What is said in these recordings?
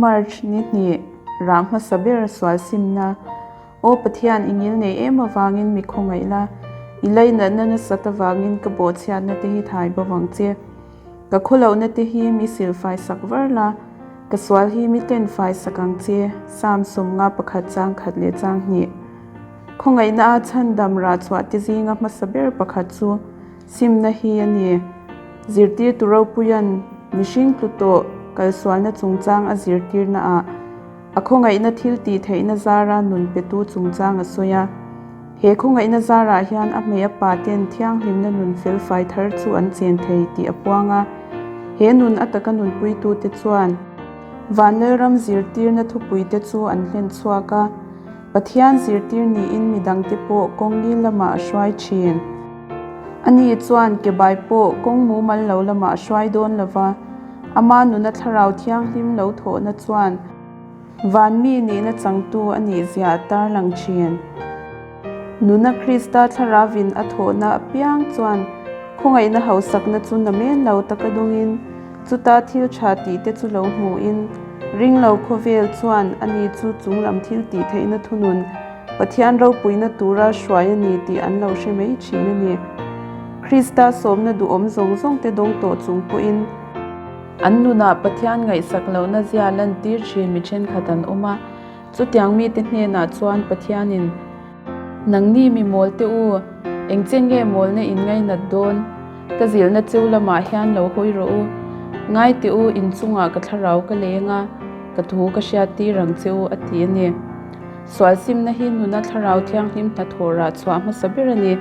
March ni hnih rah hmasa ber sual simna. Aw Pathian, i ngil nei em avangin mi khawngaih la, i lainatna nasat avangin ka bawhchhiatna te hi thai bo vang che. Ka khawlohna te hi mi silfai sak var la, ka sual hi mi tlenfai sak ang che, Psalm 51 chang khat leh chang hnih. Khawngaihna a chhandam rah chhuah te zinga hmasa ber pakhat chu simna hi a ni. Zirtirtu ropuia'n mihring tlu tawh kalsualna chungchang a zirtirna ah a khawngaihna thil tih theihna zara nun petu chungchang a sawi a. He khawngaihna zarah hian a hmei a pa ten thianghlimna nun felfai thar chu an chen thei tih a puang a. He nun a taka nunpuitute chuan Vanlalram zirtirna thupuite chu an hlen chhuak a. Pathian zirtir niin midangte pawh kawngngil lamah a hruai thin. Ani chuan kebai pawh kawng mumal lo lamah a hruai dawn lo va, ama nuna thlarau thianghlim lo thawhna chuan van mi nihna changtu a nih zia a tarlang thin. Nuna Krista thlaravin a thawhna apiang chuan khawngaihna hausakna chu namen lo taka dawngin, Chuta thil tha tih te chu lo hmuhin, ringlo khawvel chuan ani chu chunglam thil tih theihna thunun Pathian ropuina tura hruai a ni tih an lo hre mai thin a ni. Krista sawmna duhawm zawng zawng te dawng tawh chung pawhin, an nunah Pathian ngaihsak lohna zia lantir thin mi thenkhat an awm a, chutiang mite hnenah chuan Pathianin, Nangni mi mawl te u, eng chen nge mawlna in ngainat dawn? Ka zilhna cheu lamah hian lo hawi rawh u. Ngai teh u, in chungah ka thlarau ka leng a, ka thu ka hriat tir ang che u, a ti a ni. Sual simna hi nuna thlarau thianghlim hnathawh rah chhuah hmasa ber a ni.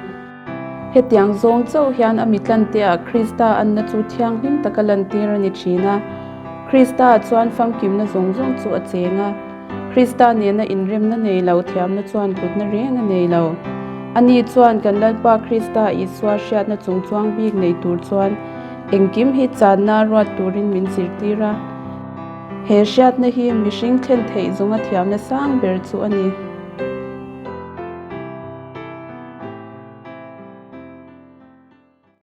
Hetiang zawng chauh hian a mitlanteah Krista anna chu thianghlim taka lantir a ni thin a. Krista chuan famkimna zawng zawng chu a cheng a. Krista nena inremna nei lo thiamna chuan hlutna reng a nei lo. Ani chuan kan Lalpa Krista Isua hriatna chungchuang bik nei tur chuan engkim hi channa ruat turin min zirtir a. He hriatna hi mihring thlen theih zawnga thiamna sang ber chu a ni.